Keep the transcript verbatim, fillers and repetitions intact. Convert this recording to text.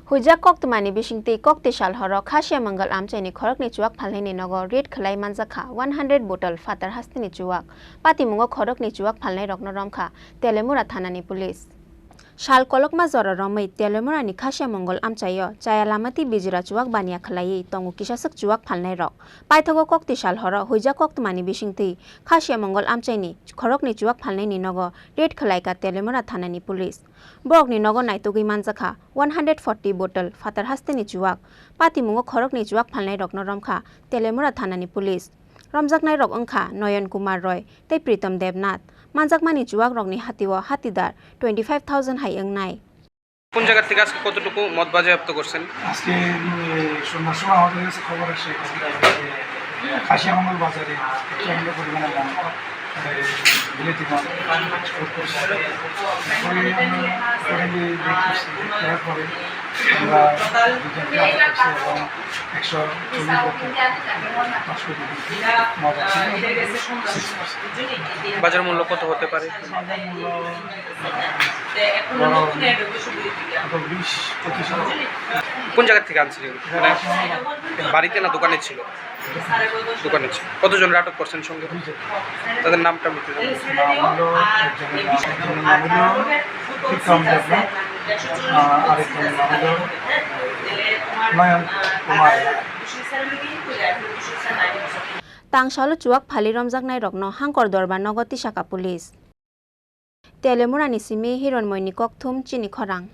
Huijak koktwmani bisingtwi kokti sal horo Khasiya Mangal amchaini khoroknwi chuwak phalnaini nogo raid khwlai manjakha one hundred bottle phatar hasteni chuwak. Patimungo khoroknwi chuwak phalnairokno romkha Telemura thanani police. Sal kolokma jora romwi Telemurani Khasiya Mangal amchaio chaya lama tei bijra chuwak baniya khwlaiwi tongo kisaswk chuwak phalnairok. Paithago kokti sal horo huijak koktwmani bisingtwi Khasiya Mangal amchaini khoroknwi chuwak phalnaini nogo raid khwlaikha Telemura thanani police. Borokni nogo naitugwi manjakha one hundred forty bottle phatar hasteni chuwak. Patimungo khoroknwi chuwak phalnairokno romkha Telemura thanani police. Romjaknairok wngkha Noyon Kumar Roy tei Pritom Debnath. Manjakmani chuwakrokni hatio hatidar twenty five thousand hai wngnai. কোন জায়গা থেকে আজকে কতটুকু মদ বাজেয়াপ্ত করছেন? আজকে, উম, সন্ধ্যার সময় আমাদের কাছে খবর আসে, খাসিয়ামঙ্গল বাজারে প্রচণ্ড পরিমাণে মদ, এই, বিলেতি মদ export করছে। পরে আমরা সেখানে raid করছি, করার পরে আমরা দুজনকে আটক করছি এবং একশো চল্লিশ বোতল পাঁচশো কেজি মদ আছে। বাজার মূল্য কত হতে পারে? বাজার মূল্য ধরো, কত, বিশ, পঁচিশ হাজার। কোন জায়গা থেকে আনছিলেন? মানে, বাড়িতে না দোকানে ছিল? দোকানে ছিল। কতজনকে আটক করছেন সঙ্গে? দুইজন। তাদের নামটা আমি একটু জানতে চাই। নাম হলো, একজনের নাম, একজনের নাম হলো বিক্রম দেবনাথ, আহ, আরেকজনের নাম হলো নয়ন Kumar. Tangsalo chuwak phali romjaknairokno Hangkor Dorbar nogo tisakha police. Telemurani simi Hironmoini kokthum chini khorang.